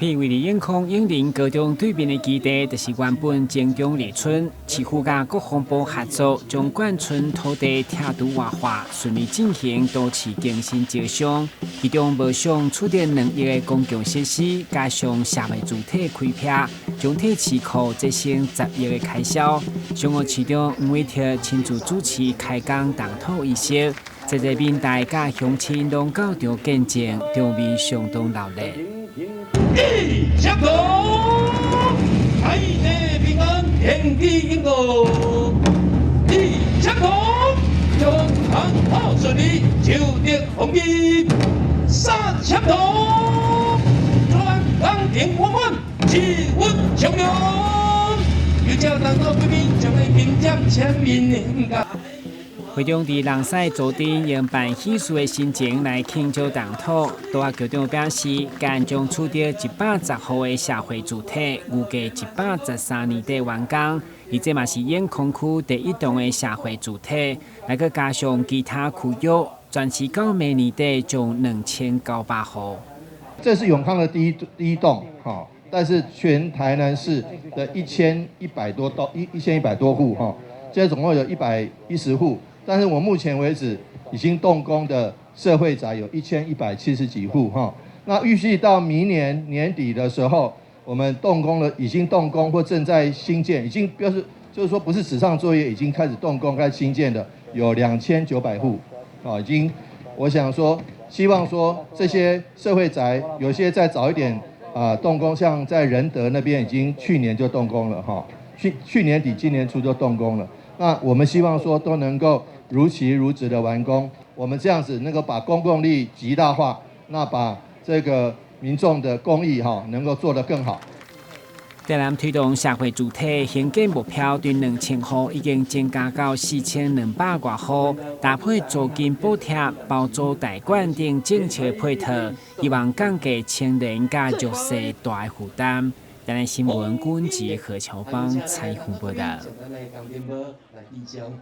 片位佇永康永寧高中對面的基地，就是原本前中里村。市府佮國防部合作，將眷村土地拆除活化，順利進行都市更新招商。其中無想取得2億的公共設施，加上社會住宅開闢，總體市庫節省10億的開銷。上午市長黃偉哲親自主持開工動土儀式，濟濟民代佮鄉親攏到場見證，場面相當熱烈。一相同，海內平安，天地英國。二相同，中航好順利，求得風景。三相同，全港平穩穩，氣溫長隆。有請當國貴賓將來頒獎簽名。會長佇人賽組陣用辦喜事的心情來慶祝動土。杜阿局長表示，將將取得110戶的社會住宅，預計113年底完工。而這嘛是永康區第一棟的社會住宅，來閣加上其他區域，全市到明年底將2900戶。這是永康的第一棟，哈，但是全台南市的1100多棟，1100多戶，哈，現在總共有110戶。但是我目前為止已經動工的社會宅有1170幾戶哈，那預計到明年年底的時候，我們動工了，已經動工或正在興建，已經表示就是說不是紙上作業，已經開始動工開始興建的有2900戶，啊，已經，我想說，希望說這些社會宅有些再早一點啊動工，像在仁德那邊已經去年就動工了哈，去去年底今年初就動工了。那我們希望說都能夠如期如質的完工，我們這樣子能夠把公共利益極大化，那把這個民眾的公益哈能夠做得更好。台南推動社會住宅興建目標，對2000戶已經增加到4200外戶，搭配租金補貼、包租代管等政策配套，希望降低青年佮弱勢大的負擔。台南新聞郭文傑何喬邦採訪報道。